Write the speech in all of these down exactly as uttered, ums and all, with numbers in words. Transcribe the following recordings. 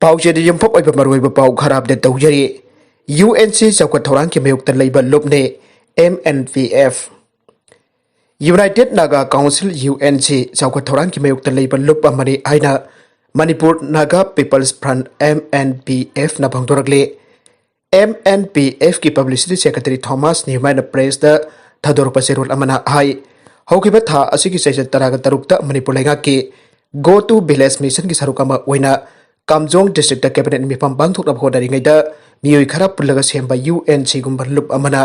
ꯄꯥꯎꯆꯦꯗ ꯌꯨꯝꯐꯝ ꯑꯣꯏꯕ ꯃꯔꯨꯑꯣꯏꯕ ꯄꯥꯎ ꯈꯔ ꯑꯞꯗꯦꯠ ꯇꯧꯖꯔꯤ꯫ ꯌꯨ ꯑꯦꯟ ꯁꯤ ꯆꯥꯎꯈꯠ ꯊꯧꯔꯥꯡꯒꯤ ꯃꯥꯌꯣꯛꯇ ꯂꯩꯕ ꯂꯨꯞꯅꯦ M N P F. United Naga Council, U N C, ꯆꯥꯎꯈꯠ ꯊꯧꯔꯥꯡꯒꯤ ꯃꯥꯌꯣꯛꯇ ꯂꯩꯕ ꯂꯨꯞ ꯑꯃꯅꯤ ꯍꯥꯏꯅ Manipur Naga People's Front, M N P ꯑꯦꯐꯅ ꯐꯣꯡꯗꯣꯔꯛꯂꯤ꯫ ꯑꯦꯝ ꯑꯦꯟ ꯄꯤ ꯑꯦꯐꯀꯤ publicity secretary ꯊꯣꯃꯥꯁ ꯅ꯭ꯌꯨꯃꯥꯟꯅ ꯄ꯭ꯔꯦꯁꯇ ꯊꯥꯗꯣꯔꯛꯄ ꯆꯦꯔꯣꯜ ꯑꯃꯅ ꯍꯥꯏ, ꯍꯧꯈꯤꯕ ꯊꯥ ꯑꯁꯤꯒꯤ ꯆꯩꯆꯠ ꯇꯔꯥꯒ ꯇꯔꯨꯛꯇ ꯃꯅꯤꯄꯨꯔ ꯂꯩꯉꯥꯛꯀꯤ Go to Village Missionꯒꯤ ꯁꯔꯨꯛ ꯑꯃ ꯑꯣꯏꯅ ꯀꯥꯝꯖꯣꯡ ꯗꯤꯁꯇ꯭ꯔꯤꯛꯇ ꯀꯦꯕꯤꯅꯦꯠ ꯃꯤꯐꯝ ꯄꯥꯡꯊꯣꯛꯅꯕ ꯍꯣꯠꯅꯔꯤꯉꯩꯗ ꯃꯤꯑꯣꯏ ꯈꯔ ꯄꯨꯜꯂꯒ ꯁꯦꯝꯕ ꯌꯨ ꯑꯦꯟ ꯁꯤꯒꯨꯝꯕ ꯂꯨꯞ ꯑꯃꯅ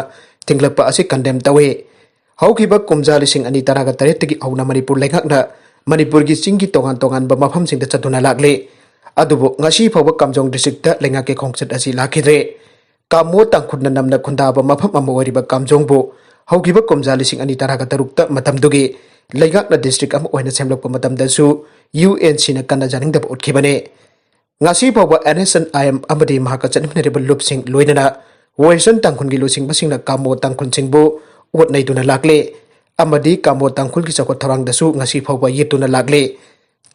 ꯊꯤꯡꯂꯛꯄ ꯑꯁꯤ ꯀꯟꯗꯦꯝ ꯇꯧꯏ꯫ ꯍꯧꯈꯤꯕ ꯀꯨꯝꯖꯥ ꯂꯤꯁꯤꯡ ꯑꯅꯤ ꯇꯔꯥꯒ ꯇꯔꯦꯠꯇꯒꯤ ꯍꯧꯅ ꯃꯅꯤꯄꯨꯔ ꯂꯩꯉꯥꯛꯅ ꯃꯅꯤꯄꯨꯔꯒꯤ ꯆꯤꯡꯒꯤ ꯇꯣꯉꯥꯟ ꯇꯣꯉꯥꯟꯕ ꯃꯐꯝꯁꯤꯡꯗ ꯆꯠꯇꯨꯅ ꯂꯥꯛꯂꯤ꯫ ꯑꯗꯨꯕꯨ ꯉꯁꯤ ꯐꯥꯎꯕ ꯀꯥꯝꯖꯣꯡ ꯗꯤꯁꯇ꯭ꯔꯤꯛꯇ ꯂꯩꯉꯥꯛꯀꯤ ꯈꯣꯡꯆꯠ ꯑꯁꯤ ꯂꯥꯛꯈꯤꯗ꯭ꯔꯦ꯫ ꯀꯥꯃꯣ ꯇꯥꯡꯈꯨꯜꯅ ꯅꯝꯅ ꯈꯨꯟꯗꯥꯕ ꯃꯐꯝ ꯑꯃ ꯑꯣꯏꯔꯤꯕ ꯀꯥꯝꯖꯣꯡꯕꯨ ꯍꯧꯈꯤꯕ ꯀꯨꯝꯖꯥ ꯂꯤꯁꯤꯡ ꯑꯅꯤ ꯇꯔꯥꯒ ꯇꯔꯨꯛꯇ ꯃꯇꯝꯗꯨꯒꯤ ꯂꯩꯉꯥꯛꯅ ꯗꯤꯁꯇ꯭ꯔꯤꯛ ꯑꯃ ꯑꯣꯏꯅ ꯁꯦꯝꯂꯛꯄ ꯃꯇꯝꯗꯁꯨ ꯌꯨ ꯑꯦꯟ ꯁꯤꯅ ꯀꯟꯅ ꯌꯥꯅꯤꯡꯗꯕ ꯎꯠꯈꯤꯕꯅꯤ꯫ ꯉꯁꯤ ꯐꯥꯎꯕ N S N I M ꯑꯃꯗꯤ ꯃꯍꯥꯛꯀ ꯆꯠꯃꯤꯟꯅꯔꯤꯕ ꯂꯨꯞꯁꯤꯡ ꯂꯣꯏꯅꯅ ꯋꯦꯁꯇꯔꯟ ꯇꯥꯡꯈꯨꯜꯒꯤ ꯂꯨꯆꯤꯡꯕꯁꯤꯡꯅ ꯀꯥꯃꯣ ꯇꯥꯡꯈꯨꯜꯁꯤꯡꯕꯨ ꯑꯣꯠ ꯅꯩꯗꯨꯅ ꯂꯥꯛꯂꯦ ꯑꯃꯗꯤ ꯀꯥꯃꯣ ꯇꯥꯡꯈꯨꯜꯒꯤ ꯆꯥꯎꯈꯠ ꯊꯧꯔꯥꯡꯗꯁꯨ ꯉꯁꯤ ꯐꯥꯎꯕ ꯌꯦꯠꯇꯨꯅ ꯂꯥꯛꯂꯦ꯫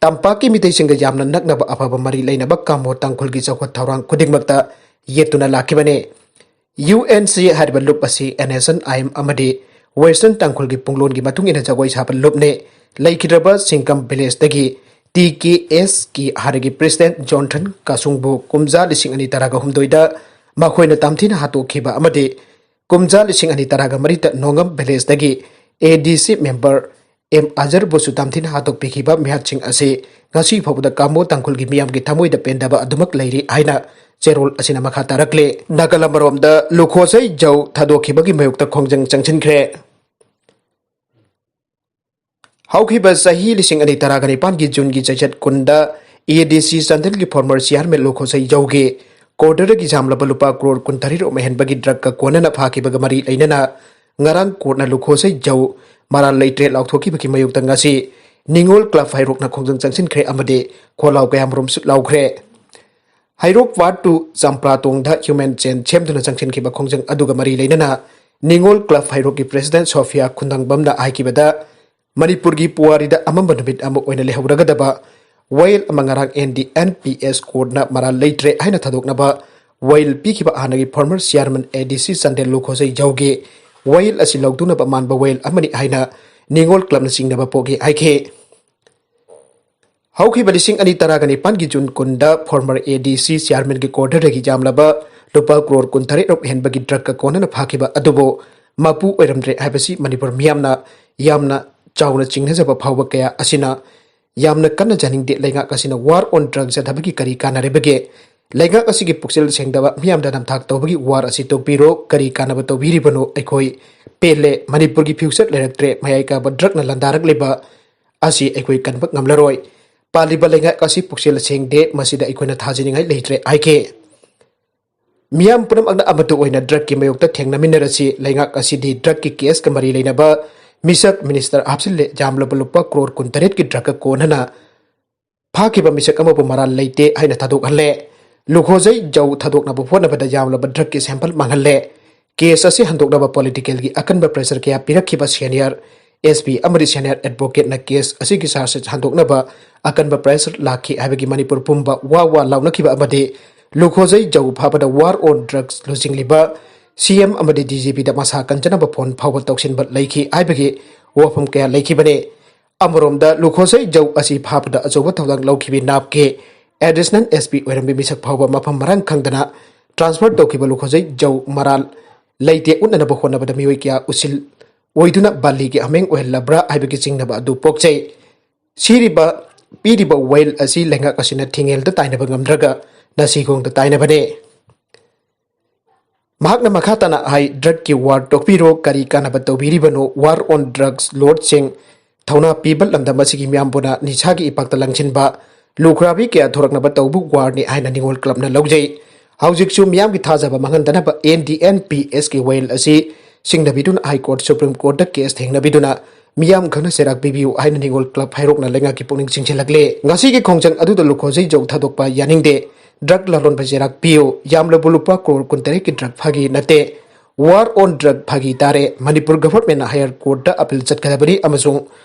ꯇꯝꯄꯥꯛꯀꯤ ꯃꯤꯇꯩꯁꯤꯡꯒ ꯌꯥꯝꯅ ꯅꯛꯅꯕ ꯑꯐꯕ ꯃꯔꯤ ꯂꯩꯅꯕ ꯀꯥꯃꯣ ꯇꯥꯡꯈꯨꯜꯒꯤ ꯆꯥꯎꯈꯠ ꯊꯧꯔꯥꯡ ꯈꯨꯗꯤꯡꯃꯛꯇ ꯌꯦꯠꯇꯨꯅ ꯂꯥꯛꯈꯤꯕꯅꯤ꯫ ꯌꯨ ꯑꯦꯟ ꯁꯤ ꯍꯥꯏꯔꯤꯕ ꯂꯨꯞ ꯑꯁꯤ N S N I M ꯑꯃꯗꯤ ꯋꯦꯁꯇꯔꯟ ꯇꯥꯡꯈꯨꯜꯒꯤ ꯄꯨꯡꯂꯣꯟꯒꯤ ꯃꯇꯨꯡ ꯏꯟꯅ ꯖꯒꯣꯏ ꯁꯥꯕ ꯂꯨꯞꯅꯤ꯫ ꯂꯩꯈꯤꯗ꯭ꯔꯕ ꯁꯤꯡꯀꯝ ꯚꯤꯂꯦꯖꯇꯒꯤ ꯇꯤ ꯀꯦ ꯑꯦꯁꯀꯤ ꯍꯥꯟꯅꯒꯤ ꯄ꯭ꯔꯦꯁꯤꯗꯦꯟꯠ ꯖꯣꯟꯊꯟ ꯀꯥꯁꯨꯡꯕꯨ ꯀꯨꯝꯖꯥ ꯂꯤꯁꯤꯡ ꯑꯅꯤ ꯇꯔꯥꯒ ꯍꯨꯝꯗꯣꯏꯗ ꯃꯈꯣꯏꯅ ꯇꯝꯊꯤꯅ ꯍꯥꯠꯇꯣꯛꯈꯤꯕ ꯑꯃꯗꯤ ꯀꯨꯝꯖꯥ ꯂꯤꯁꯤꯡ ꯑꯅꯤ ꯇꯔꯥꯒ ꯃꯔꯤꯗ ꯅꯣꯡꯉꯝ ꯚꯤꯂꯦꯖꯇꯒꯤ ꯑꯦ ꯗꯤ ꯁꯤ ꯃꯦꯝꯕꯔ ꯑꯦꯝ ꯑꯖꯔꯕꯨꯁꯨ ꯇꯝꯊꯤꯅ ꯍꯥꯠꯇꯣꯛꯄꯤꯈꯤꯕ ꯃꯤꯍꯥꯠꯁꯤꯡ ꯑꯁꯤ ꯉꯁꯤ ꯐꯥꯎꯕꯗ ꯀꯥꯃꯣ ꯇꯥꯡꯈꯨꯜꯒꯤ ꯃꯤꯌꯥꯝꯒꯤ ꯊꯃꯣꯏꯗ ꯄꯦꯟꯗꯕ ꯑꯗꯨꯃꯛ ꯂꯩꯔꯤ ꯍꯥꯏꯅ ꯆꯦꯔꯣꯜ ꯑꯁꯤꯅ ꯃꯈꯥ ꯇꯥꯔꯛꯂꯦ꯫ ꯅꯥꯒꯥꯂꯦꯟ ꯃꯔꯣꯝꯗ ꯂꯨꯈꯣꯁꯩ ꯖꯧ ꯊꯥꯗꯣꯛꯈꯤꯕꯒꯤ ꯃꯥꯌꯣꯛꯇ ꯈꯣꯡꯖꯪ ꯆꯪꯁꯤꯟꯈ꯭ꯔꯦ꯫ ꯍꯧꯈꯤꯕ ꯆꯍꯤ ꯂꯤꯁꯤꯡ ꯑꯅꯤ ꯇꯔꯥꯒ ꯅꯤꯄꯥꯟꯒꯤ ꯖꯨꯟꯒꯤ ꯆꯩꯆꯠ ꯀꯨꯟꯗ ꯑꯦ ꯗꯤ ꯁꯤ ꯆꯥꯟꯗꯦꯜꯒꯤ ꯐꯣꯔꯃꯔ ꯆꯤꯌꯥꯔꯃꯦꯟ ꯂꯨꯈꯣꯁꯩ ꯖꯧꯒꯤ ꯀꯣꯔꯗꯔꯗꯒꯤ ꯌꯥꯝꯂꯕ ꯂꯨꯄꯥ ꯀ꯭ꯔꯣꯔ ꯀꯨꯟꯇꯔꯦꯠ ꯔꯣꯝ ꯍꯦꯟꯕꯒꯤ ꯗ꯭ꯔꯒꯀ ꯀꯣꯟꯅꯅ ꯐꯥꯈꯤꯕꯒ ꯃꯔꯤ ꯂꯩꯅꯅ ꯉꯔꯥꯡ ꯀꯣꯔꯠꯅ ꯂꯨꯈꯣꯁꯩ ꯖꯧ ꯃꯔꯥꯜ ꯂꯩꯇ꯭ꯔꯦ ꯂꯥꯎꯊꯣꯛꯈꯤꯕꯒꯤ ꯃꯥꯌꯣꯛꯇ ꯉꯁꯤ ꯅꯤꯉꯣꯜ ꯀ꯭ꯂꯕ ꯍꯩꯔꯣꯛꯅ ꯈꯣꯡꯖꯪ ꯆꯪꯁꯤꯟꯈ꯭ꯔꯦ ꯑꯃꯗꯤ ꯈꯣꯜꯂꯥꯎ ꯀꯌꯥꯃꯔꯨꯝ ꯁꯨꯠ ꯂꯥꯎꯈ꯭ꯔꯦ꯫ ꯍꯩꯔꯣꯛ ꯋꯥꯔꯗ ꯇꯨ ꯆꯝꯄ꯭ꯔꯥꯇꯣꯡꯗ ꯍ꯭ꯌꯨꯃꯦꯟ ꯆꯦꯟ ꯁꯦꯝꯗꯨꯅ ꯆꯪꯁꯤꯟꯈꯤꯕ ꯈꯣꯡꯖꯪ ꯑꯗꯨꯒ ꯃꯔꯤ ꯂꯩꯅꯅ ꯅꯤꯉꯣꯜ ꯀ꯭ꯂꯕ ꯍꯩꯔꯣꯛꯀꯤ ꯄ꯭ꯔꯦꯁꯤꯗꯦꯟꯠ ꯁꯣꯐꯤꯌꯥ ꯈꯨꯟꯗꯪꯕꯝꯅ ꯍꯥꯏꯈꯤꯕꯗ, ꯃꯅꯤꯄꯨꯔꯒꯤ ꯄꯨꯋꯥꯔꯤꯗ ꯑꯃꯝꯕ ꯅꯨꯃꯤꯠ ꯑꯃ ꯑꯣꯏꯅ ꯂꯩꯍꯧꯔꯒꯗꯕ ꯋꯥꯌꯦꯜ ꯑꯃ ꯉꯔꯥꯡ and D N P S ꯀꯣꯔꯠꯅ ꯃꯔꯥꯜ ꯂꯩꯇ꯭ꯔꯦ ꯍꯥꯏꯅ ꯊꯥꯗꯣꯛꯅꯕ ꯋꯥꯌꯦꯜ ꯄꯤꯈꯤꯕ ꯍꯥꯟꯅꯒꯤ former chairman ꯑꯦ ꯗꯤ ꯁꯤ ꯆꯥꯟꯗꯦꯜ ꯂꯨꯈꯣꯖꯩ ꯖꯧꯒꯤ ꯋꯥꯌꯦꯜ ꯑꯁꯤ ꯂꯧꯗꯨꯅꯕ ꯃꯥꯟꯕ ꯋꯥꯌꯦꯜ ꯑꯃꯅꯤ ꯍꯥꯏꯅ ꯅꯤꯉꯣꯜ clubꯅ ꯆꯤꯡꯅꯕ ꯄꯣꯛꯏ ꯍꯥꯏꯈꯤ꯫ ꯍꯧꯈꯤꯕ ꯂꯤꯁꯤꯡ ꯑꯅꯤ ꯇꯔꯥꯒ ꯅꯤꯄꯥꯟꯒꯤ ꯖꯨꯟ ꯀꯨꯟꯗ former ꯑꯦ ꯗꯤ ꯁꯤ chairmanꯒꯤ quarterꯗꯒꯤ ꯌꯥꯝꯂꯕ ꯂꯨꯄꯥ ꯀ꯭ꯔꯣꯔ ꯀꯨꯟꯇꯔꯦꯠ ꯔꯣꯝ ꯍꯦꯟꯕꯒꯤ drugꯀ ꯀꯣꯟꯅꯅ ꯐꯥꯈꯤꯕ ꯑꯗꯨꯕꯨ ꯃꯄꯨ ꯑꯣꯏꯔꯝꯗ꯭ꯔꯦ ꯍꯥꯏꯕꯁꯤ ꯃꯅꯤꯄꯨꯔ ꯃꯤꯌꯥꯝꯅ ꯌꯥꯝꯅ ꯆꯥꯎꯅ ꯆꯤꯡꯅꯖꯕ ꯐꯥꯎꯕ ꯀꯌꯥ ꯑꯁꯤꯅ ꯌꯥꯝꯅ ꯀꯟꯅ ꯌꯥꯅꯤꯡꯗꯦ꯫ ꯂꯩꯉꯥꯛ ꯑꯁꯤꯅ war on drug ꯆꯠꯊꯕꯒꯤ ꯀꯔꯤ ꯀꯥꯟꯅꯔꯤꯕꯒꯦ? ꯂꯩꯉꯥꯛ ꯑꯁꯤꯒꯤ ꯄꯨꯛꯆꯦꯜ ꯁꯦꯡꯗꯕ ꯃꯤꯌꯥꯝꯗ ꯅꯝꯊꯥꯛ ꯇꯧꯕꯒꯤ war ꯑꯁꯤ ꯇꯣꯛꯄꯤꯔꯣ꯫ ꯀꯔꯤ ꯀꯥꯟꯅꯕ ꯇꯧꯕꯤꯔꯤꯕꯅꯣ? ꯑꯩꯈꯣꯏ ꯄꯦꯜꯂꯦ꯫ ꯃꯅꯤꯄꯨꯔꯒꯤ future ꯂꯩꯔꯛꯇ꯭ꯔꯦ꯫ ꯃꯌꯥꯏ ꯀꯥꯕ drugꯅ ꯂꯥꯟꯗꯥꯔꯛꯂꯤꯕ ꯑꯁꯤ ꯑꯩꯈꯣꯏ ꯀꯟꯕ ꯉꯝꯂꯔꯣꯏ꯫ ꯄꯥꯜꯂꯤꯕ ꯂꯩꯉꯥꯛ ꯑꯁꯤ ꯄꯨꯛꯆꯦꯜ ꯁꯦꯡꯗꯦ꯫ ꯃꯁꯤꯗ ꯑꯩꯈꯣꯏꯅ ꯊꯥꯖꯅꯤꯡꯉꯥꯏ ꯂꯩꯇ꯭ꯔꯦ ꯍꯥꯏꯈꯤ꯫ ꯃꯤꯌꯥꯝ ꯄꯨꯝꯅꯃꯛꯅ ꯑꯃꯠꯇ ꯑꯣꯏꯅ drugꯀꯤ ꯃꯥꯌꯣꯛꯇ ꯊꯦꯡꯅꯃꯤꯟꯅꯔꯁꯤ꯫ ꯂꯩꯉꯥꯛ ꯑꯁꯤꯗꯤ drugꯀꯤ caseꯀ ꯃꯔꯤ ꯂꯩꯅꯕ ꯃꯤꯁꯛ minister ꯍꯥꯞꯆꯤꯜꯂꯦ꯫ ꯌꯥꯝꯂꯕ ꯂꯨꯄꯥ ꯀ꯭ꯔꯣꯔ ꯀꯨꯟꯇꯔꯦꯠꯀꯤ drugꯀ ꯀꯣꯟꯅꯅ ꯐꯥꯈꯤꯕ ꯃꯤꯁꯛ ꯑꯃꯕꯨ ꯃꯔꯥꯜ ꯂꯩꯇꯦ ꯍꯥꯏꯅ ꯊꯥꯗꯣꯛꯍꯜꯂꯦ꯫ ꯂꯨꯈꯣꯖꯩ ꯖꯧ ꯊꯥꯗꯣꯛꯅꯕ ꯍꯣꯠꯅꯕꯗ ꯌꯥꯝꯂꯕ drugꯀꯤ sample ꯃꯥꯡꯍꯜꯂꯦ꯫ Case ꯑꯁꯤ ꯍꯟꯗꯣꯛꯅꯕ politicalꯒꯤ ꯑꯀꯟꯕ pressure ꯀꯌꯥ ꯄꯤꯔꯛꯈꯤꯕ senior S P ꯑꯃꯗꯤ senior advocateꯅ case ꯑꯁꯤꯒꯤ charge sheet ꯍꯟꯗꯣꯛꯅꯕ ꯑꯀꯟꯕ pressure ꯂꯥꯛꯈꯤ ꯍꯥꯏꯕꯒꯤ ꯃꯅꯤꯄꯨꯔ ꯄꯨꯝꯕ ꯋꯥ ꯋꯥ ꯂꯥꯎꯅꯈꯤꯕ ꯑꯃꯗꯤ ꯂꯨꯈꯣꯖꯩ ꯖꯧ ꯐꯥꯕꯗ war on drugs ꯂꯨꯆꯤꯡꯂꯤꯕ C M ꯑꯃꯗꯤ D G Pꯗ ꯃꯁꯥ ꯀꯟꯖꯅꯕ phone ꯐꯥꯎꯕ ꯇꯧꯁꯤꯟꯕ ꯂꯩꯈꯤ ꯍꯥꯏꯕꯒꯤ ꯋꯥꯐꯝ ꯀꯌꯥ ꯂꯩꯈꯤꯕꯅꯤ꯫ ꯑꯃꯔꯣꯝꯗ ꯂꯨꯈꯣꯖꯩ ꯖꯧ ꯑꯁꯤ ꯐꯥꯕꯗ ꯑꯆꯧꯕ ꯊꯧꯗꯥꯡ ꯂꯧꯈꯤꯕꯤ ꯅꯥꯞꯀꯤ additional S P ꯑꯣꯏꯔꯝꯕꯤ ꯃꯤꯁꯛ ꯐꯥꯎꯕ ꯃꯐꯝ ꯃꯔꯥꯡ ꯈꯪꯗꯅ transfer ꯇꯧꯈꯤꯕ ꯂꯨꯈꯣꯖꯩ ꯖꯧ ꯃꯔꯥꯜ ꯂꯩꯇꯦ ꯎꯠꯅꯅꯕ ꯍꯣꯠꯅꯕꯗ ꯃꯤꯑꯣꯏ ꯀꯌꯥ ꯎꯁꯤꯜ ꯑꯣꯏꯗꯨꯅ ꯕꯥꯂꯤꯒꯤ ꯍꯥꯃꯦꯡ ꯑꯣꯏꯍꯜꯂꯕ꯭ꯔꯥ ꯍꯥꯏꯕꯒꯤ ꯆꯤꯡꯅꯕ ꯑꯗꯨ ꯄꯣꯛꯆꯩ꯫ ꯁꯤꯔꯤꯕ ꯄꯤꯔꯤꯕ ꯋꯥꯌꯦꯜ ꯑꯁꯤ ꯂꯩꯉꯥꯛ ꯑꯁꯤꯅ ꯊꯤꯡꯉꯦꯜꯗ ꯇꯥꯏꯅꯕ ꯉꯝꯗ꯭ꯔꯒ ꯅꯁꯤꯒꯣꯡꯗ ꯇꯥꯏꯅꯕꯅꯤ꯫ ꯃꯍꯥꯛꯅ ꯃꯈꯥ ꯇꯥꯅ ꯍꯥꯏ, drugꯀꯤ war ꯇꯣꯛꯄꯤꯔꯣ, ꯀꯔꯤ ꯀꯥꯟꯅꯕ ꯇꯧꯕꯤꯔꯤꯕꯅꯣ? War on drugs lordꯁꯤꯡ ꯊꯧꯅꯥ ꯄꯤꯕ ꯂꯝꯗꯝ ꯑꯁꯤꯒꯤ ꯃꯤꯌꯥꯝꯕꯨꯅ ꯅꯤꯁꯥꯒꯤ ꯏꯄꯥꯛꯇ ꯂꯪꯁꯤꯟꯕ ꯂꯨꯈ꯭ꯔꯥꯕꯤ ꯀꯌꯥ ꯊꯣꯔꯛꯅꯕ ꯇꯧꯕ warꯅꯤ ꯍꯥꯏꯅ ꯅꯤꯉꯣꯜ clubꯅ ꯂꯧꯖꯩ꯫ ꯍꯧꯖꯤꯛꯁꯨ ꯃꯤꯌꯥꯝꯒꯤ ꯊꯥꯖꯕ ꯃꯥꯡꯍꯟꯗꯅꯕ N D N P Sꯀꯤ ꯋꯥꯌꯦꯜ ꯑꯁꯤ ꯁꯤꯡꯅꯕꯤꯗꯨꯅ High Court, Supreme Courtꯇ case ꯊꯦꯡꯅꯕꯤꯗꯨꯅ ꯃꯤꯌꯥꯝ ꯈꯪꯅ ꯆꯩꯔꯥꯛ ꯄꯤꯕꯤꯌꯨ ꯍꯥꯏꯅ ꯅꯤꯉꯣꯜ club ꯍꯩꯔꯣꯛꯅ ꯂꯩꯉꯥꯛꯀꯤ ꯄꯨꯛꯅꯤꯡ ꯆꯤꯡꯁꯤꯜꯂꯛꯂꯦ꯫ ꯉꯁꯤꯒꯤ ꯈꯣꯡꯖꯪ ꯑꯗꯨꯗ ꯂꯨꯈꯣꯖꯩ ꯖꯧ ꯊꯥꯗꯣꯛꯄ ꯌꯥꯅꯤꯡꯗꯦ꯫ Drug ꯂꯂꯣꯟꯕ ꯆꯩꯔꯥꯛ ꯄꯤꯌꯨ꯫ ꯌꯥꯝꯂꯕ ꯂꯨꯄꯥ ꯀ꯭ꯔꯣꯔ ꯀꯨꯟꯇꯔꯦꯠꯀꯤ drug ꯐꯥꯒꯤ ꯅꯠꯇꯦ꯫ War on drug ꯐꯥꯒꯤ ꯇꯥꯔꯦ꯫ ꯃꯅꯤꯄꯨꯔ governmentꯅ higher courtꯇ appeal ꯆꯠꯀꯗꯕꯅꯤ ꯑꯃꯁꯨꯡ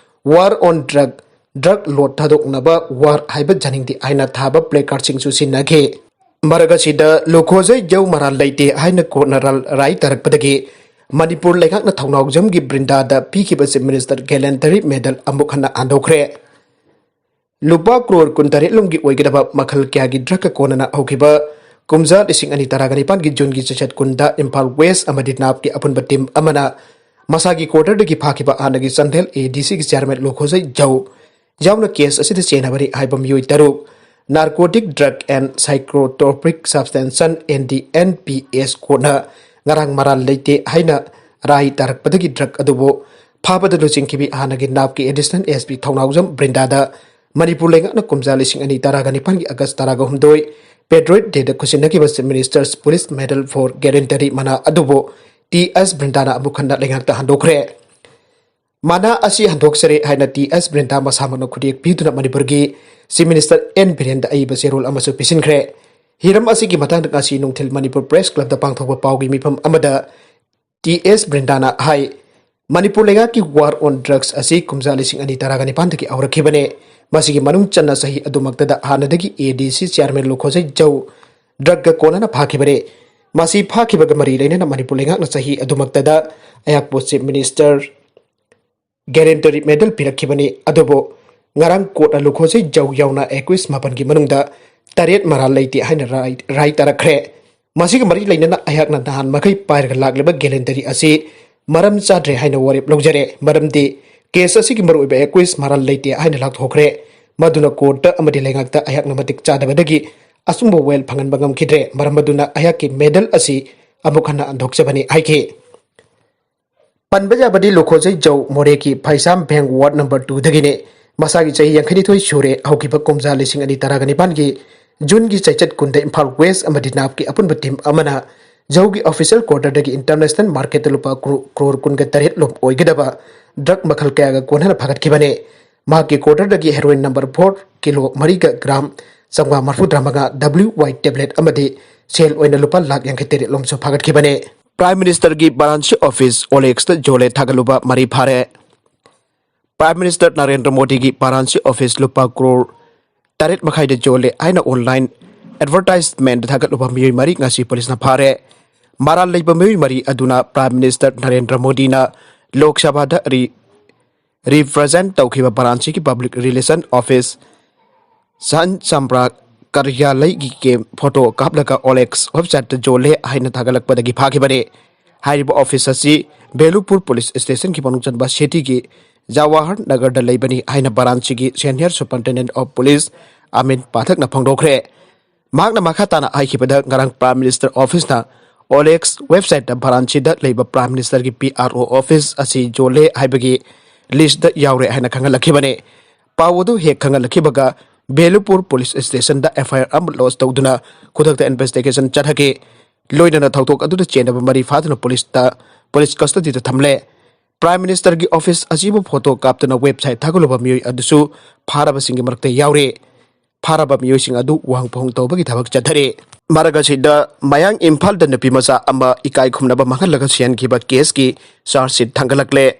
war on drug ꯗ꯭ꯔꯒ ꯂꯣꯠ ꯊꯥꯗꯣꯛꯅꯕ ꯋꯥꯔ ꯍꯥꯏꯕ ꯖꯥꯅꯤꯡꯗꯦ ꯍꯥꯏꯅ ꯊꯥꯕ ꯄ꯭ꯂꯦ ꯀꯥꯔꯗꯁꯤꯡꯁꯨ ꯁꯤꯖꯤꯟꯅꯈꯤ꯫ ꯃꯔꯛ ꯑꯁꯤꯗ ꯂꯨꯈꯣꯖꯩ ꯖꯧ ꯃꯔꯥꯜ ꯂꯩꯇꯦ ꯍꯥꯏꯅ ꯀꯣꯔꯠꯅ ꯔꯥꯏ ꯇꯥꯔꯛꯄꯗꯒꯤ ꯃꯅꯤꯄꯨꯔ ꯂꯩꯉꯥꯛꯅ ꯊꯧꯅꯥꯎꯖꯝꯒꯤ ꯕ꯭ꯔꯤꯟꯗꯥꯗ ꯄꯤꯈꯤꯕ ꯆꯤꯐ ꯃꯤꯅꯤꯁꯇꯔ ꯒꯦꯂꯦꯟꯗꯔꯤ ꯃꯦꯗꯜ ꯑꯃꯨꯛ ꯍꯟꯅ ꯍꯟꯗꯣꯛꯈ꯭ꯔꯦ꯫ ꯂꯨꯄꯥ ꯀ꯭ꯔꯣꯔ ꯀꯨꯟꯇꯔꯦꯠ ꯂꯣꯝꯒꯤ ꯑꯣꯏꯒꯗꯕ ꯃꯈꯜ ꯀꯌꯥꯒꯤ ꯗ꯭ꯔꯒꯀ ꯀꯣꯟꯅꯅ ꯍꯧꯈꯤꯕ ꯀꯨꯝꯖꯥ ꯂꯤꯁꯤꯡ ꯑꯅꯤ ꯇꯔꯥꯒ ꯅꯤꯄꯥꯟꯒꯤ ꯖꯨꯟꯒꯤ ꯆꯩꯆꯠ ꯀꯨꯟꯗ ꯏꯝꯐꯥꯜ ꯋꯦꯁ ꯑꯃꯗꯤ ꯅꯥꯞꯀꯤ ꯑꯄꯨꯟꯕ ꯇꯤꯝ ꯑꯃꯅ ꯃꯁꯥꯒꯤ ꯀ꯭ꯋꯥꯇꯔꯗꯒꯤ ꯐꯥꯈꯤꯕ ꯍꯥꯟꯅꯒꯤ ꯆꯥꯟꯗꯦꯜ ꯑꯦ ꯗꯤ ꯁꯤꯒꯤ ꯆꯤꯌꯥꯔꯃꯦꯟ ꯂꯨꯈꯣꯖꯩ ꯖꯧ ꯌꯥꯎꯅ ꯀꯦꯁ ꯑꯁꯤꯗ ꯆꯦꯟꯅꯕꯅꯤ ꯍꯥꯏꯕ ꯃꯤꯑꯣꯏ ꯇꯔꯨꯛ, Narcotic Drug and Psychotropic Substance, N D N P S, ꯀꯣꯔꯠꯅ ꯉꯔꯥꯡ ꯃꯔꯥꯜ ꯂꯩꯇꯦ ꯍꯥꯏꯅ ꯔꯥꯏ ꯇꯥꯔꯛꯄꯗꯒꯤ ꯗ꯭ꯔꯒ ꯑꯗꯨꯕꯨ ꯐꯥꯕꯗ ꯂꯨꯆꯤꯡꯈꯤꯕꯤ ꯍꯥꯟꯅꯒꯤ ꯅꯥꯞꯀꯤ ꯑꯦꯗꯤꯁꯅꯦꯜ ꯑꯦꯁ ꯄꯤ ꯊꯧꯅꯥꯎꯖꯝ ꯕ꯭ꯔꯤꯟꯗꯥꯗ ꯃꯅꯤꯄꯨꯔ ꯂꯩꯉꯥꯛꯅ ꯀꯨꯝꯖꯥ ꯂꯤꯁꯤꯡ ꯑꯅꯤ ꯇꯔꯥꯒ ꯅꯤꯄꯥꯟꯒꯤ ꯑꯥꯒꯁ ꯇꯔꯥꯒ ꯍꯨꯝꯗꯣꯏ ꯄꯦꯇ꯭ꯔꯣꯏꯠ ꯗꯦꯗ ꯈꯨꯠꯁꯤꯟꯅꯈꯤꯕ chief minister's police medal for gallantry ꯃꯅꯥ ꯑꯗꯨꯕꯨ ꯇꯤ ꯑꯦꯁ ꯕ꯭ꯔꯤꯟꯗꯥꯅ ꯑꯃꯨꯛ ꯍꯟꯅ ꯂꯩꯉꯥꯛꯇ ꯍꯟꯗꯣꯛꯈ꯭ꯔꯦ꯫ ꯃꯅꯥ ꯑꯁꯤ ꯍꯟꯗꯣꯛꯆꯔꯦ ꯍꯥꯏꯅ ꯇꯤ ꯑꯦꯁ ꯕ꯭ꯔꯤꯟꯗꯥ ꯃꯁꯥꯃꯛꯅ ꯈꯨꯗꯦꯛ ꯄꯤꯗꯨꯅ ꯃꯅꯤꯄꯨꯔꯒꯤ ꯆꯤꯐ ꯃꯤꯅꯤꯁꯇꯔ ꯑꯦꯟ ꯕꯤꯔꯦꯟꯗ ꯑꯏꯕ ꯆꯦꯔꯣꯜ ꯑꯃꯁꯨ ꯄꯤꯁꯤꯟꯈ꯭ꯔꯦ꯫ ꯍꯤꯔꯝ ꯑꯁꯤꯒꯤ ꯃꯇꯥꯡꯗ ꯉꯁꯤ ꯅꯨꯡꯊꯤꯜ ꯃꯅꯤꯄꯨꯔ ꯄ꯭ꯔꯦꯁ ꯀ꯭ꯂꯕꯇ ꯄꯥꯡꯊꯣꯛꯄ ꯄꯥꯎꯒꯤ ꯃꯤꯐꯝ ꯑꯃꯗ ꯇꯤ ꯑꯦꯁ ꯕ꯭ꯔꯤꯟꯗꯥꯅ ꯍꯥꯏ, ꯃꯅꯤꯄꯨꯔ ꯂꯩꯉꯥꯛꯀꯤ ꯋꯥꯔ ꯑꯣꯟ ꯗ꯭ꯔꯒꯁ ꯑꯁꯤ ꯀꯨꯝꯖꯥ ꯂꯤꯁꯤꯡ ꯑꯅꯤ ꯇꯔꯥꯒ ꯅꯤꯄꯥꯟꯗꯒꯤ ꯍꯧꯔꯛꯈꯤꯕꯅꯦ꯫ ꯃꯁꯤꯒꯤ ꯃꯅꯨꯡ ꯆꯟꯅ ꯆꯍꯤ ꯑꯗꯨꯃꯛꯇꯗ ꯍꯥꯟꯅꯗꯒꯤ ꯑꯦ ꯗꯤ ꯁꯤ ꯆꯤꯌꯥꯔꯃꯦꯟ ꯂꯨꯈꯣꯖꯩ ꯖꯧ ꯗ꯭ꯔꯒꯀ ꯀꯣꯟꯅꯅ ꯐꯥꯈꯤꯕꯅꯦ꯫ ꯃꯁꯤ ꯐꯥꯈꯤꯕꯒ ꯃꯔꯤ ꯂꯩꯅꯅ ꯃꯅꯤꯄꯨꯔ ꯂꯩꯉꯥꯛꯅ ꯆꯍꯤ ꯑꯗꯨꯃꯛꯇꯗ ꯑꯩꯍꯥꯛꯄꯨ ꯆꯤꯐ ꯃꯤꯅꯤꯁꯇꯔ ꯒꯦꯂꯦꯟꯗꯔꯤ ꯃꯦꯗꯜ ꯄꯤꯔꯛꯈꯤꯕꯅꯤ꯫ ꯑꯗꯨꯕꯨ ꯉꯔꯥꯡ ꯀꯣꯔꯠꯅ ꯂꯨꯈꯣꯖꯩ ꯖꯧ ꯌꯥꯎꯅ ꯑꯦꯀ꯭ꯌꯨꯁ ꯃꯥꯄꯟꯒꯤ ꯃꯅꯨꯡꯗ ꯇꯔꯦꯠ ꯃꯔꯥꯜ ꯂꯩꯇꯦ ꯍꯥꯏꯅ ꯔꯥꯏ, ꯔꯥꯏ ꯇꯥꯔꯛꯈ꯭ꯔꯦ꯫ ꯃꯁꯤꯒ ꯃꯔꯤ ꯂꯩꯅꯅ ꯑꯩꯍꯥꯛꯅ ꯅꯍꯥꯟ ꯃꯈꯩ ꯄꯥꯏꯔꯒ ꯂꯥꯛꯂꯤꯕ ꯒꯦꯂꯦꯟꯗꯔꯤ ꯑꯁꯤ ꯃꯔꯝ ꯆꯥꯗ꯭ꯔꯦ ꯍꯥꯏꯅ ꯋꯥꯔꯦꯞ ꯂꯧꯖꯔꯦ꯫ ꯃꯔꯝꯗꯤ ꯀꯦꯁ ꯑꯁꯤꯒꯤ ꯃꯔꯨꯑꯣꯏꯕ ꯑꯦꯀ꯭ꯌꯨꯁ ꯃꯔꯥꯜ ꯂꯩꯇꯦ ꯍꯥꯏꯅ ꯂꯥꯎꯊꯣꯛꯈ꯭ꯔꯦ꯫ ꯃꯗꯨꯅ ꯀꯣꯔꯠꯇ ꯑꯃꯗꯤ ꯂꯩꯉꯥꯛꯇ ꯑꯩꯍꯥꯛꯅ ꯃꯇꯤꯛ ꯆꯥꯗꯕꯗꯒꯤ ꯑꯆꯨꯝꯕ ꯋꯥꯌꯦꯜ ꯐꯪꯍꯟꯕ ꯉꯝꯈꯤꯗ꯭ꯔꯦ꯫ ꯃꯔꯝ ꯑꯗꯨꯅ ꯑꯩꯍꯥꯛꯀꯤ ꯃꯦꯗꯜ ꯑꯁꯤ ꯑꯃꯨꯛ ꯍꯟꯅ ꯍꯟꯗꯣꯛꯆꯕꯅꯤ ꯍꯥꯏꯈꯤ꯫ ꯄꯟꯕ ꯌꯥꯕꯗꯤ ꯂꯨꯈꯣꯖꯩ ꯖꯧ ꯃꯣꯔꯦꯒꯤ ꯐꯩꯁꯥꯝ ꯚꯦꯡ ꯋꯥꯔꯗ ꯅꯝꯕꯔ ꯇꯨꯗꯒꯤꯅꯤ꯫ ꯃꯁꯥꯒꯤ ꯆꯍꯤ ꯌꯥꯡꯈꯩꯅꯤꯊꯣꯏ ꯁꯨꯔꯦ꯫ ꯍꯧꯈꯤꯕ ꯀꯨꯝꯖꯥ ꯂꯤꯁꯤꯡ ꯑꯅꯤ ꯇꯔꯥꯒ ꯅꯤꯄꯥꯟꯒꯤ ꯖꯨꯟꯒꯤ ꯆꯩꯆꯠ ꯀꯨꯟꯗ ꯏꯝꯐꯥꯜ ꯋꯦꯁ ꯑꯃꯗꯤ ꯅꯥꯞꯀꯤ ꯑꯄꯨꯟꯕ ꯇꯤꯝ ꯑꯃꯅ ꯖꯧꯒꯤ ꯑꯣꯐꯤꯁꯤꯌꯦꯜ ꯀ꯭ꯋꯥꯇꯔꯗꯒꯤ ꯏꯟꯇꯔꯅꯦꯁꯅꯦꯜ ꯃꯥꯔꯀꯦꯠꯇ ꯂꯨꯄꯥ ꯀ꯭ꯔꯣ-, ꯀ꯭ꯔꯣꯔ ꯀꯨꯟꯒ ꯇꯔꯦꯠ ꯂꯣꯝ ꯑꯣꯏꯒꯗꯕ ꯗ꯭ꯔꯒ ꯃꯈꯜ ꯀꯌꯥꯒ ꯀꯣꯟꯅꯅ ꯐꯥꯒꯠꯈꯤꯕꯅꯤ꯫ ꯃꯍꯥꯛꯀꯤ ꯀ꯭ꯋꯥꯇꯔꯗꯒꯤ ꯍꯦꯔꯣꯏꯟ ꯅꯝꯕꯔ ꯐꯣꯔ ꯀꯤꯂꯣ ꯃꯔꯤꯒ ꯒ꯭ꯔꯥꯝ ꯆꯥꯝꯃꯉꯥ ꯃꯔꯤꯐꯨꯇꯔꯥ ꯃꯉꯥ, ꯗꯕ꯭ꯂꯤꯎ ꯋꯥꯏ ꯇꯦꯕ꯭ꯂꯦꯠ ꯑꯃꯗꯤ ꯁꯦꯜ ꯑꯣꯏꯅ ꯂꯨꯄꯥ ꯂꯥꯈ ꯌꯥꯡꯈꯩ ꯇꯔꯦꯠ ꯂꯣꯝꯁꯨ ꯐꯥꯒꯠꯈꯤꯕꯅꯤ꯫ ꯄ꯭ꯔꯥꯏꯝ ꯃꯤꯅꯤꯁꯇꯔꯒꯤ ꯕꯥꯔꯥꯟꯁꯤ ꯑꯣꯐꯤꯁ ꯑꯣꯂꯦꯛꯁꯇ ꯖꯣꯂꯦ ꯊꯥꯒꯠꯂꯨꯕ ꯃꯔꯤ ꯐꯥꯔꯦ꯫ Prime Minister Narendra Modi ꯒꯤ ꯚꯥꯔꯥꯟꯁꯤ office ꯂꯨꯄꯥ ꯀ꯭ꯔꯣꯔ ꯇꯔꯦꯠ ꯃꯈꯥꯏꯗ ꯌꯣꯜꯂꯦ ꯍꯥꯏꯅ online advertisement ꯊꯥꯒꯠꯂꯨꯕ ꯃꯤꯑꯣꯏ ꯃꯔꯤ ꯉꯁꯤ ꯄꯨꯂꯤꯁꯅ ꯐꯥꯔꯦ꯫ ꯃꯔꯥꯜ ꯂꯩꯕ ꯃꯤꯑꯣꯏ ꯃꯔꯤ ꯑꯗꯨꯅ Prime Minister ꯅꯔꯦꯟꯗ꯭ꯔ ꯃꯣꯗꯤꯅ ꯂꯣꯛ ꯁꯚꯥꯗ ꯔꯤ-, represent ꯇꯧꯈꯤꯕ ꯚꯥꯔꯥꯟꯁꯤꯒꯤ public relation office ꯁꯟ ꯆꯝꯄ꯭ꯔꯥ ꯀꯥꯔꯌꯥꯂꯌꯒꯤ ꯀꯦꯝ ꯐꯣꯇꯣ ꯀꯥꯞꯂꯒ OLX websiteꯇ ꯌꯣꯜꯂꯦ ꯍꯥꯏꯅ ꯊꯥꯒꯠꯂꯛꯄꯗꯒꯤ ꯐꯥꯈꯤꯕꯅꯤ꯫ ꯍꯥꯏꯔꯤꯕ office ꯑꯁꯤ ꯕꯦꯂꯨꯄꯨꯔ police stationꯒꯤ ꯃꯅꯨꯡ ꯆꯟꯕ cityꯒꯤ ꯖꯋꯥꯍꯔ ꯅꯒꯔꯗ ꯂꯩꯕꯅꯤ ꯍꯥꯏꯅ ꯚꯥꯔꯥꯟꯁꯤꯒꯤ senior superintendent of police ꯑꯃꯤꯟ ꯄꯥꯊꯛꯅ ꯐꯣꯡꯗꯣꯛꯈ꯭ꯔꯦ꯫ ꯃꯍꯥꯛꯅ ꯃꯈꯥ ꯇꯥꯅ ꯍꯥꯏꯈꯤꯕꯗ, ꯉꯔꯥꯡ Prime Minister officeꯅ OLX websiteꯇ ꯚꯥꯔꯥꯟꯁꯤꯗ ꯂꯩꯕ Prime Ministerꯒꯤ PRO office ꯑꯁꯤ ꯌꯣꯜꯂꯦ ꯍꯥꯏꯕꯒꯤ listꯇ ꯌꯥꯎꯔꯦ ꯍꯥꯏꯅ ꯈꯪꯍꯜꯂꯛꯈꯤꯕꯅꯤ꯫ ꯄꯥꯎ ꯑꯗꯨ ꯍꯦꯛ ꯈꯪꯍꯜꯂꯛꯈꯤꯕꯒ ꯕꯦꯂꯨꯄꯨꯔ police stationꯗ FIR ꯑꯃ lodge ꯇꯧꯗꯨꯅ ꯈꯨꯗꯛꯇ investigation ꯆꯠꯊꯈꯤ꯫ ꯂꯣꯏꯅꯅ ꯊꯧꯗꯣꯛ ꯑꯗꯨꯗ ꯆꯦꯟꯅꯕ ꯃꯔꯤ ꯐꯥꯗꯨꯅ policeꯇ, police custodyꯗ ꯊꯝꯂꯦ꯫ Prime Ministerꯒꯤ office ꯑꯁꯤꯕꯨ ꯐꯣꯇꯣ ꯀꯥꯞꯇꯨꯅ website ꯊꯥꯒꯠꯂꯨꯕ ꯃꯤꯑꯣꯏ ꯑꯗꯨꯁꯨ ꯐꯥꯔꯕꯁꯤꯡꯒꯤ ꯃꯔꯛꯇ ꯌꯥꯎꯔꯤ꯫ ꯐꯥꯔꯕ ꯃꯤꯑꯣꯏꯁꯤꯡ ꯑꯗꯨ ꯋꯥꯍꯪ ꯄꯥꯎꯍꯪ ꯇꯧꯕꯒꯤ ꯊꯕꯛ ꯆꯠꯊꯔꯤ꯫ ꯃꯔꯛ ꯑꯁꯤꯗ, ꯃꯌꯥꯡ ꯏꯝꯐꯥꯜꯗ ꯅꯨꯄꯤ ꯃꯆꯥ ꯑꯃ ꯏꯀꯥꯏ ꯈꯨꯝꯅꯕ ꯃꯥꯡꯍꯜꯂꯒ ꯁꯤꯍꯟꯈꯤꯕ caseꯀꯤ charge sheet ꯊꯥꯡꯒꯠꯂꯛꯂꯦ꯫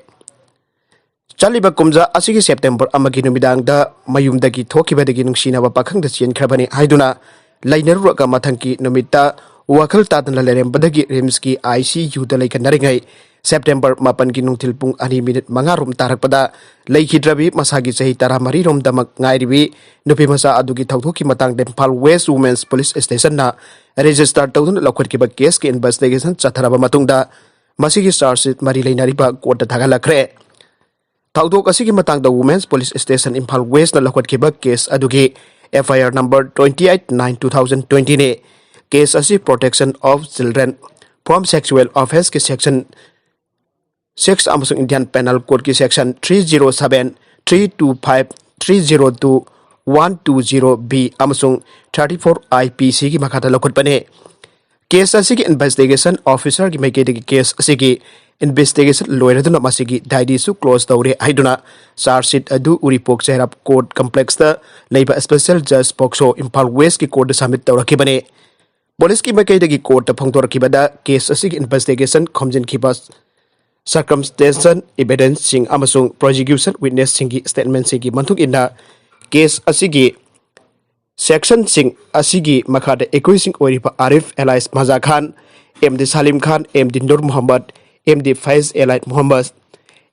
ꯆꯠꯂꯤꯕ ꯀꯨꯝꯖꯥ ꯑꯁꯤꯒꯤ September ꯑꯃꯒꯤ ꯅꯨꯃꯤꯗꯥꯡꯗ ꯃꯌꯨꯝꯗꯒꯤ ꯊꯣꯛꯈꯤꯕꯗꯒꯤ ꯅꯨꯡꯁꯤꯅꯕ ꯄꯥꯈꯪꯗ ꯆꯦꯟꯈ꯭ꯔꯕꯅꯤ ꯍꯥꯏꯗꯨꯅ ꯂꯩꯅꯔꯨꯔꯒ, ꯃꯊꯪꯒꯤ ꯅꯨꯃꯤꯠꯇ ꯋꯥꯈꯜ ꯇꯥꯗꯅ ꯂꯩꯔꯝꯕꯗꯒꯤ RIMSꯀꯤ ICUꯗ ꯂꯩꯈꯠꯅꯔꯤꯉꯩ September ꯃꯥꯄꯟꯒꯤ ꯅꯨꯡꯊꯤꯜ ꯄꯨꯡ ꯑꯅꯤ minute ꯃꯉꯥ ꯔꯣꯝ ꯇꯥꯔꯛꯄꯗ ꯂꯩꯈꯤꯗ꯭ꯔꯕꯤ ꯃꯁꯥꯒꯤ ꯆꯍꯤ ꯇꯔꯥꯃꯔꯤ ꯔꯣꯝꯗꯃꯛ ꯉꯥꯏꯔꯤꯕꯤ ꯅꯨꯄꯤ ꯃꯆꯥ ꯑꯗꯨꯒꯤ ꯊꯧꯗꯣꯛꯀꯤ ꯃꯇꯥꯡꯗ Imphal West Women's Police Stationꯅ register ꯇꯧꯗꯨꯅ ꯂꯧꯈꯠꯈꯤꯕ caseꯀꯤ investigation ꯆꯠꯊꯔꯕ ꯃꯇꯨꯡꯗ, ꯃꯁꯤꯒꯤ charge sheet ꯃꯔꯤ ꯂꯩꯅꯔꯤꯕ courtꯇ ꯊꯥꯒꯠꯂꯛꯈ꯭ꯔꯦ꯫ ꯊꯧꯗꯣꯛ ꯑꯁꯤꯒꯤ ꯃꯇꯥꯡꯗ Women's Police Station Imphal Westꯅ ꯂꯧꯈꯠꯈꯤꯕ case ꯑꯗꯨꯒꯤ FIR number twenty eight nine two thousand twentyꯅꯤ꯫ Case ꯑꯁꯤ Protection of Children from Sexual Offenceꯀꯤ section six ꯑꯃꯁꯨꯡ Indian Penal Codeꯀꯤ section three zero seven, three two five, three zero two, one two zero B ꯑꯃꯁꯨꯡ thirty four IPCꯒꯤ ꯃꯈꯥꯗ ꯂꯧꯈꯠꯄꯅꯤ꯫ Case ꯑꯁꯤꯒꯤ investigation officerꯒꯤ ꯃꯥꯏꯀꯩꯗꯒꯤ case ꯑꯁꯤꯒꯤ investigation ꯂꯣꯏꯔꯗꯨꯅ ꯃꯁꯤꯒꯤ diaryꯁꯨ close ꯇꯧꯔꯦ ꯍꯥꯏꯗꯨꯅ charge sheet ꯑꯗꯨ ꯎꯔꯤꯄꯣꯛ ꯆꯩꯔꯥꯞ court complexꯇ ꯂꯩꯕ special judge POCSO Imphal Westꯀꯤ courtꯇ submit ꯇꯧꯔꯛꯈꯤꯕꯅꯤ꯫ Policeꯀꯤ ꯃꯥꯏꯀꯩꯗꯒꯤ courtꯇ ꯐꯣꯡꯗꯣꯔꯛꯈꯤꯕꯗ, case ꯑꯁꯤꯒꯤ investigation ꯈꯣꯝꯖꯤꯟꯈꯤꯕ circumstantial evidenceꯁꯤꯡ ꯑꯃꯁꯨꯡ prosecution witnessꯁꯤꯡꯒꯤ statementꯁꯤꯡꯒꯤ ꯃꯇꯨꯡ ꯏꯟꯅ case ꯑꯁꯤꯒꯤ sectionꯁꯤꯡ ꯑꯁꯤꯒꯤ ꯃꯈꯥꯗ accusing ꯑꯣꯏꯔꯤꯕ ꯑꯥꯔꯤꯐ alias ꯃꯖꯥ ꯈꯥꯟ, ꯑꯦꯝ ꯗꯤ ꯁꯥꯂꯤꯝ ꯈꯥꯟ, ꯑꯦꯝ ꯗꯤ ꯅꯨꯔ ꯃꯨꯍꯝꯃꯗ, ꯑꯦꯝ ꯗꯤ ꯐꯩꯖ alias ꯃꯨꯍꯝꯃꯗ,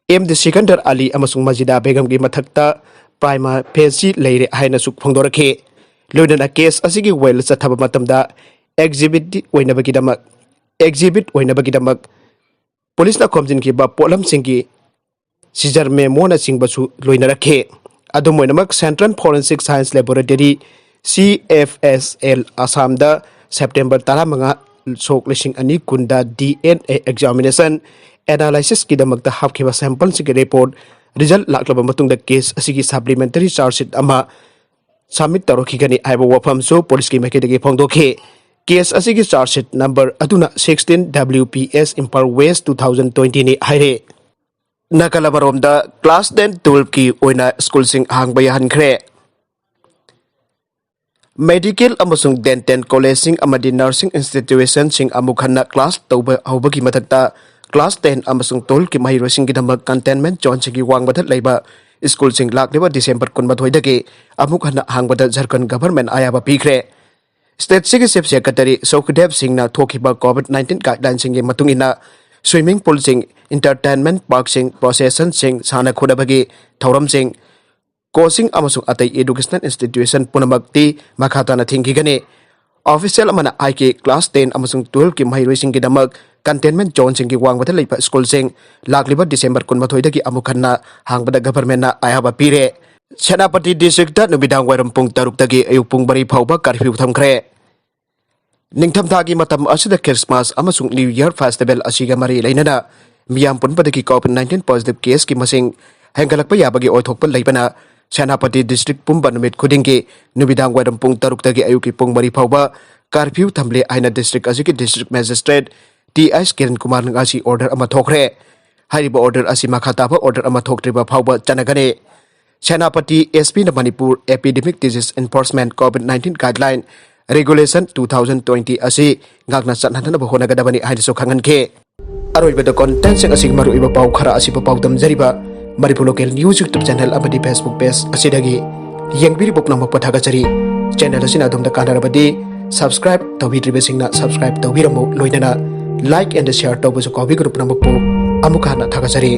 ꯑꯦꯝ ꯗꯤ ꯁꯤꯀꯟꯗꯔ ꯑꯂꯤ ꯑꯃꯁꯨꯡ ꯃꯖꯤꯗꯥ ꯕꯦꯒꯝꯒꯤ ꯃꯊꯛꯇ prima facie ꯂꯩꯔꯦ ꯍꯥꯏꯅꯁꯨ ꯐꯣꯡꯗꯣꯔꯛꯈꯤ꯫ ꯂꯣꯏꯅꯅ case ꯑꯁꯤꯒꯤ ꯋꯥꯌꯦꯜ ꯆꯠꯊꯕ ꯃꯇꯝꯗ exhibit ꯑꯣꯏꯅꯕꯒꯤꯗꯃꯛ, exhibit ꯑꯣꯏꯅꯕꯒꯤꯗꯃꯛ ꯄꯨꯂꯤꯁꯅ ꯈꯣꯝꯖꯤꯟꯈꯤꯕ ꯄꯣꯠꯂꯝꯁꯤꯡꯒꯤ seizure memoꯅꯆꯤꯡꯕꯁꯨ ꯂꯣꯏꯅꯔꯛꯈꯤ꯫ ꯑꯗꯨꯝ ꯑꯣꯏꯅꯃꯛ, Central Forensic Science Laboratory, C F S L, ꯑꯁꯥꯝꯗ ꯁꯦꯞꯇꯦꯝꯕꯔ ꯇꯔꯥꯃꯉꯥ, ꯁꯣꯛ ꯂꯤꯁꯤꯡ ꯑꯅꯤ ꯀꯨꯟꯗ D N A examination analysisꯀꯤꯗꯃꯛꯇ ꯍꯥꯞꯈꯤꯕ sampleꯁꯤꯡꯒꯤ report result ꯂꯥꯛꯂꯕ ꯃꯇꯨꯡꯗ case ꯑꯁꯤꯒꯤ supplementary charge sheet ꯑꯃ submit ꯇꯧꯔꯛꯈꯤꯒꯅꯤ ꯍꯥꯏꯕ ꯋꯥꯐꯝꯁꯨ ꯄꯨꯂꯤꯁꯀꯤ ꯃꯥꯏꯀꯩꯗꯒꯤ ꯐꯣꯡꯗꯣꯛꯈꯤ꯫ Case ꯑꯁꯤꯒꯤ charge sheet number ꯑꯗꯨꯅ sixteen W P S Imphal West two thousand twentyꯅꯤ ꯍꯥꯏꯔꯦ꯫ ꯅꯥꯀꯜ ꯑꯃꯔꯣꯝꯗ, class ten, twelveꯀꯤ ꯑꯣꯏꯅ ꯁ꯭ꯀꯨꯜꯁꯤꯡ ꯍꯥꯡꯕ ꯌꯥꯍꯟꯈ꯭ꯔꯦ꯫ Medical ꯑꯃꯁꯨꯡ dental collegeꯁꯤꯡ ꯑꯃꯗꯤ nursing institutionꯁꯤꯡ ꯑꯃꯨꯛ ꯍꯟꯅ class ꯇꯧꯕ ꯍꯧꯕꯒꯤ ꯃꯊꯛꯇ, class ten ꯑꯃꯁꯨꯡ twelveꯀꯤ ꯃꯍꯩꯔꯣꯏꯁꯤꯡꯒꯤꯗꯃꯛ containment zoneꯁꯤꯡꯒꯤ ꯋꯥꯡꯃꯗ ꯂꯩꯕ ꯁ꯭ꯀꯨꯜꯁꯤꯡ ꯂꯥꯛꯂꯤꯕ ꯗꯤꯁꯦꯝꯕꯔ ꯀꯨꯟꯃꯥꯊꯣꯏꯗꯒꯤ ꯑꯃꯨꯛ ꯍꯟꯅ ꯍꯥꯡꯕꯗ ꯖꯔꯈꯟ government ꯑꯌꯥꯕ ꯄꯤꯈ꯭ꯔꯦ꯫ Stateꯁꯤꯒꯤ Chief Secretary ꯁꯨꯈꯗꯦꯕ ꯁꯤꯡꯅ ꯊꯣꯛꯈꯤꯕ COVID nineteen guidelineꯁꯤꯡꯒꯤ ꯃꯇꯨꯡ ꯏꯟꯅ, swimming poolꯁꯤꯡ, entertainment parkꯁꯤꯡ, processionꯁꯤꯡ, ꯁꯥꯟꯅ ꯈꯣꯠꯅꯕꯒꯤ ꯊꯧꯔꯝꯁꯤꯡ, coaching ꯑꯃꯁꯨꯡ ꯑꯇꯩ educational institution ꯄꯨꯝꯅꯃꯛꯇꯤ ꯃꯈꯥ ꯇꯥꯅ ꯊꯤꯡꯈꯤꯒꯅꯤ꯫ Official ꯑꯃꯅ ꯍꯥꯏꯈꯤ, class ten ꯑꯃꯁꯨꯡ twelveꯀꯤ ꯃꯍꯩꯔꯣꯏꯁꯤꯡꯒꯤꯗꯃꯛ containment zoneꯁꯤꯡꯒꯤ ꯋꯥꯡꯃꯗ ꯂꯩꯕ ꯁ꯭ꯀꯨꯜꯁꯤꯡ ꯂꯥꯛꯂꯤꯕ ꯗꯤꯁꯦꯝꯕꯔ ꯀꯨꯟꯃꯥꯊꯣꯏꯗꯒꯤ ꯑꯃꯨꯛ ꯍꯟꯅ ꯍꯥꯡꯕꯗ governmentꯅ ꯑꯌꯥꯕ ꯄꯤꯔꯦ꯫ ꯁꯦꯅꯥꯄꯇꯤ districtꯇ ꯅꯨꯃꯤꯗꯥꯡ ꯋꯥꯏꯔꯝ ꯄꯨꯡ ꯇꯔꯨꯛꯇꯒꯤ ꯑꯌꯨꯛ ꯄꯨꯡ ꯃꯔꯤ ꯐꯥꯎꯕ curfew ꯊꯝꯈ꯭ꯔꯦ꯫ ꯅꯤꯡꯊꯝꯊꯥꯒꯤ ꯃꯇꯝ ꯑꯁꯤꯗ Christmas ꯑꯃꯁꯨꯡ New Year festival ꯑꯁꯤꯒ ꯃꯔꯤ ꯂꯩꯅꯅ ꯃꯤꯌꯥꯝ ꯄꯨꯝꯕꯗꯒꯤ COVID nineteen positive caseꯀꯤ ꯃꯁꯤꯡ ꯍꯦꯟꯒꯠꯂꯛꯄ ꯌꯥꯕꯒꯤ ꯑꯣꯏꯊꯣꯛꯄ ꯂꯩꯕꯅ, ꯁꯦꯅꯥꯄꯇꯤ district ꯄꯨꯝꯕ ꯅꯨꯃꯤꯠ ꯈꯨꯗꯤꯡꯒꯤ ꯅꯨꯃꯤꯗꯥꯡ ꯋꯥꯏꯔꯝ ꯄꯨꯡ ꯇꯔꯨꯛꯇꯒꯤ ꯑꯌꯨꯛꯀꯤ ꯄꯨꯡ ꯃꯔꯤ ꯐꯥꯎꯕ curfew ꯊꯝꯂꯦ ꯍꯥꯏꯅ district ꯑꯁꯤꯒꯤ district magistrate T S Kiran ꯀꯨꯃꯥꯔꯅ ꯉꯁꯤ order ꯑꯃ ꯊꯣꯛꯈ꯭ꯔꯦ꯫ ꯍꯥꯏꯔꯤꯕ order ꯑꯁꯤ ꯃꯈꯥ ꯇꯥꯕ order ꯑꯃ ꯊꯣꯛꯇ꯭ꯔꯤꯕ ꯐꯥꯎꯕ ꯆꯠꯅꯒꯅꯤ꯫ Senapati S Pꯅ Manipur Epidemic Disease Enforcement COVID nineteen Guideline Regulation two thousand twenty ꯑꯁꯤ ꯉꯥꯛꯅ ꯆꯠꯅꯅꯕ ꯍꯣꯠꯅꯒꯗꯕꯅꯤ ꯍꯥꯏꯅꯁꯨ ꯈꯪꯍꯟꯈꯤ꯫ ꯑꯔꯣꯏꯕꯗ contentꯁꯤꯡ ꯑꯁꯤꯒꯤ ꯃꯔꯨꯑꯣꯏꯕ ꯄꯥꯎ ꯈꯔ ꯑꯁꯤꯕꯨ ꯄꯥꯎꯗꯝꯖꯔꯤꯕ Manipur Local News YouTube channel ꯑꯃꯗꯤ Facebook page ꯑꯁꯤꯗꯒꯤ ꯌꯦꯡꯕꯤꯔꯤꯕ ꯄꯨꯝꯅꯃꯛꯄꯨ ꯊꯥꯒꯠꯆꯔꯤ꯫ Channel ꯑꯁꯤꯅ ꯑꯗꯣꯝꯗ ꯀꯥꯟꯅꯔꯕꯗꯤ subscribe ꯇꯧꯕꯤꯗ꯭ꯔꯤꯕꯁꯤꯡꯅ subscribe ꯇꯧꯕꯤꯔꯝꯃꯨ, ꯂꯣꯏꯅꯅ like and share ꯇꯧꯕꯁꯨ ꯀꯥꯎꯕꯤꯒꯅꯨ꯫ ꯄꯨꯝꯅꯃꯛꯄꯨ ꯑꯃꯨꯛ ꯍꯟꯅ ꯊꯥꯒꯠꯆꯔꯤ꯫